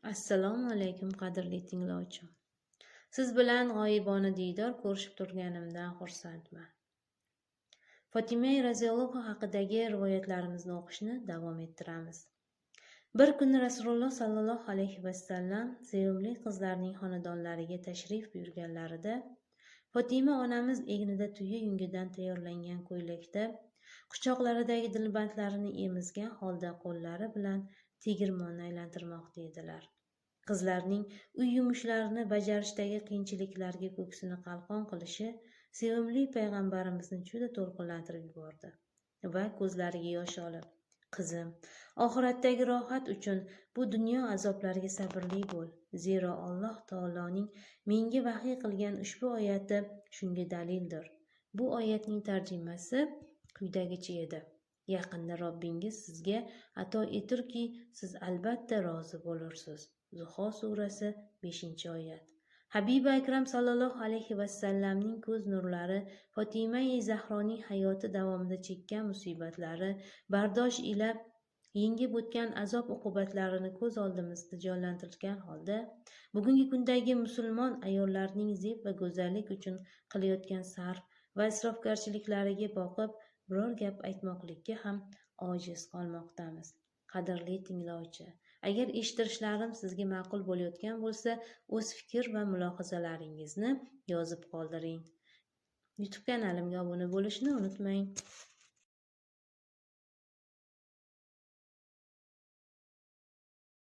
Assalomu alaykum, qadrli tinglovchim. Siz bilan g'oyibona diydor ko'rishib turganimdan xursandman. Fotima roziyallohu haqidagi rivoyatlarimizni o'qishni davom ettiramiz. Bir kuni Rasululloh sollallohu alayhi vasallam sevimli qizlarning xonadonlariga tashrif buyurganlarida Fotima onamiz egnida tuya yungidan tayyorlangan ko'ylakda, quchoqlaridagi dilbandlarini emizgan holda qo'llari bilan tegirmonni aylantirmoqda edilar. Qizlarning uy yumushlarini bajarishdagi qiyinchiliklarga ko'ksini qalqon qilishi sevimli payg'ambarimizni juda to'lqinlantirib yubordi va ko'zlariga yosh olib, "Qizim, oxiratdagi rohat uchun bu dunyo azoblariga sabrli bo'l, zero Alloh taoloning menga vahiy qilgan ushbu oyati shunga dalildir." Bu oyatning tarjimasi quyidagicha edi: "Yaqinda Robbingiz sizga ato eturki, siz albatta rozi bo'lursiz." Zuho surasi, 5-oyat. Habibi akram sollallohu alayhi vasallamning ko'z nurlari Fotimai Zahroning hayoti davomida chekkan musibatlari, bardosh ila yengib o'tgan azob uqubatlarini ko'z oldimizda jonlantirgan holda, bugungi kundagi musulmon ayollarning zeb va go'zallik uchun qilayotgan sarf va isrofgarchiliklariga boqib, biror gap aytmoqlikka ham ojiz qolmoqdamiz. Qadrli tinglovchi, agar eshittirishlarim sizga ma'qul bo'layotgan bo'lsa, o'z fikr va mulohazalaringizni yozib qoldiring. YouTube kanalimga obuna bo'lishni unutmang.